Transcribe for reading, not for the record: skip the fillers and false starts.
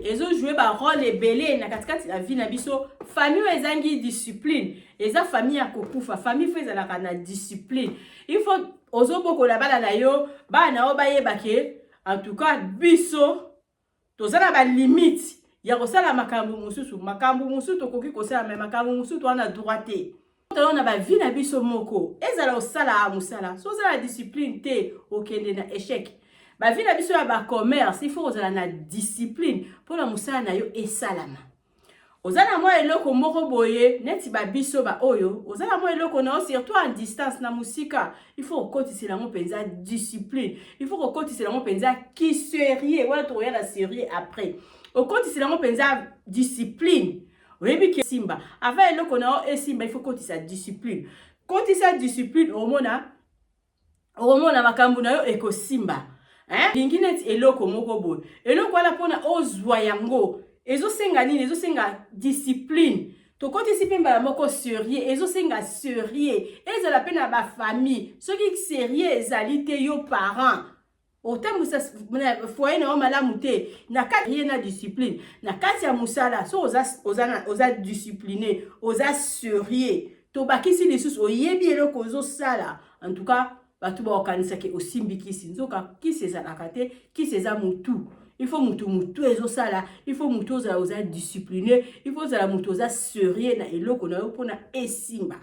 Ezojoue barole ebele na katikati ya vie na biso. Famille oyo ezangi discipline eza famille ya kokufa. Famille faut ezalaka na discipline. Il faut ozobokola bana na yo, bana na yo bayeba ke en tout cas biso toza na balimite ya kosala makambo mosusu. Makambo mosusu tokoki kosala, me makambo mosusu toza na droit te. Toyo na bavie na biso moko, ezala osala mosala, so oza na discipline te, okende na échec. Bavie na biso ya bacommerce, il faut kozala na discipline mpona mosala na yo esalama. Oza na mwa eloko moko boye neti babiso baoyo oza na mwa eloko na yo, surtout en distance, na mosika, il faut kokotisela yango mpenza discipline, il faut kokotisela yango mpenza ki sérieux. Wana tokoya na sérieux après. Okotisela yango mpenza discipline, oyebi ke simba. Avant eloko na yo esimba, il faut kotisa discipline. Kotisa discipline, okomona makambo na yo ekosimba. Lingi neti eloko moko boye, eloko wana mpona ozwa yango ezosenga nini? Ezosenga discipline. Tokotisi mpe mbala moko sérieux. Ezosenga sérieux, ezala mpe na bafamille. Soki sérieux ezali te, yo parent otambwisa foyer na yo malamu te. Na kati ye na discipline na kati ya mosala, so oza discipliné, oza sérieux, tobakisi lisusu oyebi eloko ozosala, en tout cas bato bakokanisaki osimbi kisi. Nzoka kisi ezalaka te, kisi eza mutu. Il faut mutu ezosala, il faut mutu ozala oza discipliné, il faut ozala mutu oza sérieux na eloko na yo mpona esimba.